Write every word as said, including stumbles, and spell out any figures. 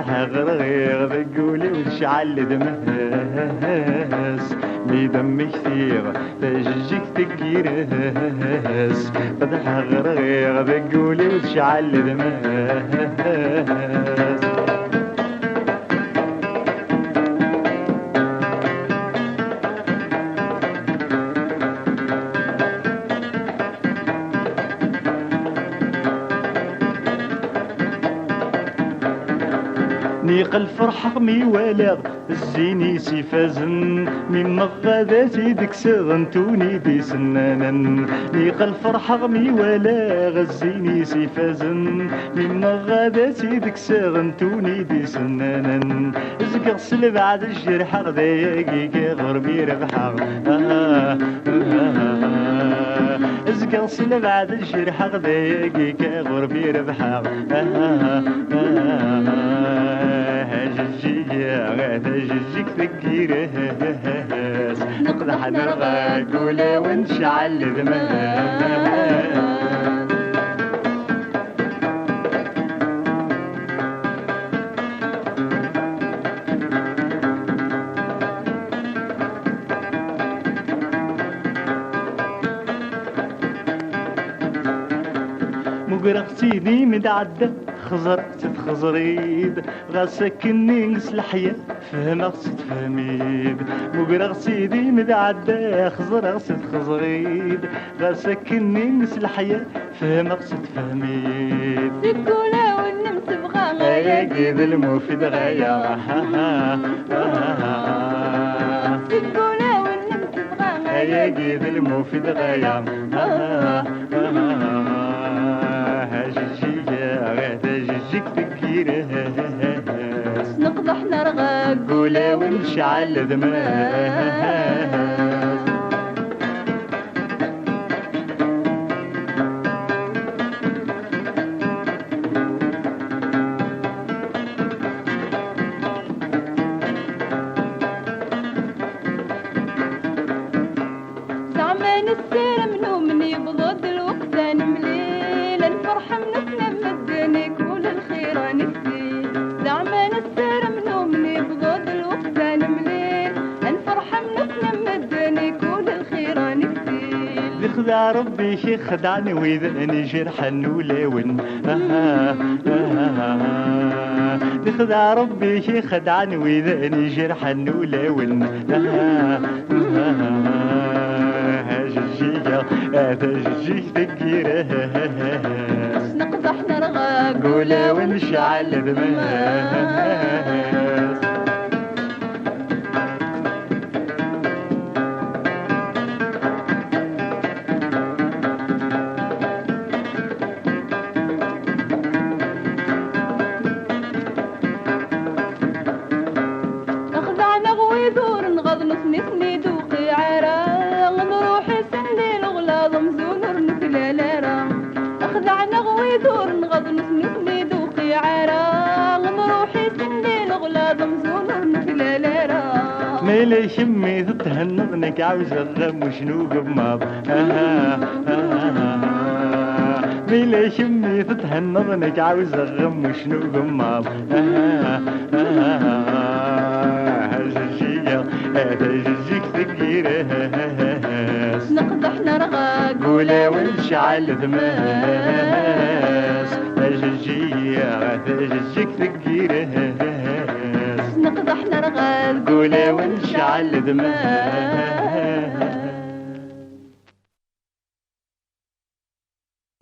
Ɣriɣ deg wul-iw tecɛel d mhes, mi d-mmektiɣ tajejjigt deg yires. Feḍḥeɣ, ɣriɣ deg wul-iw tecɛel d mhes. Niqal ferḥeɣ mi walaɣ zzin-is ifazen, mi meɣɣadat i d-kkseɣ n tuni d-isennanen. Niqal ferḥeɣ mi walaɣ zzin-is ifazen, mi meɣɣadat i d-kkseɣ n tuni d-isennanen. Zgeɣ s lebɛed jerḥeɣ d ayagi ɣur-mi rebḥeɣ. Ah, ah, ah, ah. Zgeɣ s lebɛed jerḥeɣ d ayagi ɣur-mi rebḥeɣ. Ah, ah, ah, ah. Ajeǧǧig, ajeǧǧig deg yires. Neqḍeḥ nerɣa deg ulawen tecɛel d mhes. Mugreɣ-tt-id imi d-ɛedda, xẓer-tt txeẓr-id, ɣas akkenni s leḥya fehmeɣ-tt tfehmid. Mugreɣ-tt-id imi d-ɛedda, xẓreɣ-tt txeẓr-id, ɣas akkenni s leḥya fehmeɣ-tt tfehmid. Seg ulawen nemsebɣa ayagi d lmufid ɣaya. Seg ulawen nemsebɣa ayagi d lmufid ɣaya. Ajeǧǧig, ajeǧǧig deg yires. Neqḍeḥ nerɣa deg ulawen tecɛel d mhes. Zeɛma nessirem numen yewweḍ-d lweqt ad nemlil, ad nferḥ am nutni am medden i kul lxir ad nektil. Zeɛma nessirem numen yewweḍ-d lweqt ad nemlil, ad nferḥ am nutni am medden i kul lxir ad nektil. D ixdeɛ Rebbi i ixeddɛen wid n ijerḥen ulawen. D ixdeɛ Rebbi i ixeddɛen wid n ijerḥen ulawen. Ajeǧǧig-a, tajeǧǧigt deg yires. Neqḍeḥ nerɣa deg ulawen tecɛel d mhes. Xedɛen-aɣ wid ur nɣaḍ, nutni ten-id-uqiɛ ara. Nruḥ-isen di leɣlaḍ, amzun ur nuklal ara. Xedɛen-aɣ wid ur nɣaḍ, nutni ten-id-uqiɛ ara. Nruḥ-isen di leɣlaḍ, amzun ur nuklal ara. Ma yella kemm i tethenneḍ, nekk ɛawzeɣ am ucen ugemmaḍ. Ma yella kemm i tethenneḍ, nekk ɛawzeɣ am ucen ugemmaḍ. Ajeǧǧig-a, tajeǧǧigt deg yires. Neqḍeḥ nerɣa deg ulawen tecɛel d mhes. Ajeǧǧig-a, tajeǧǧigt deg yires. Neqḍeḥ nerɣa deg ulawen tecɛel d mhes.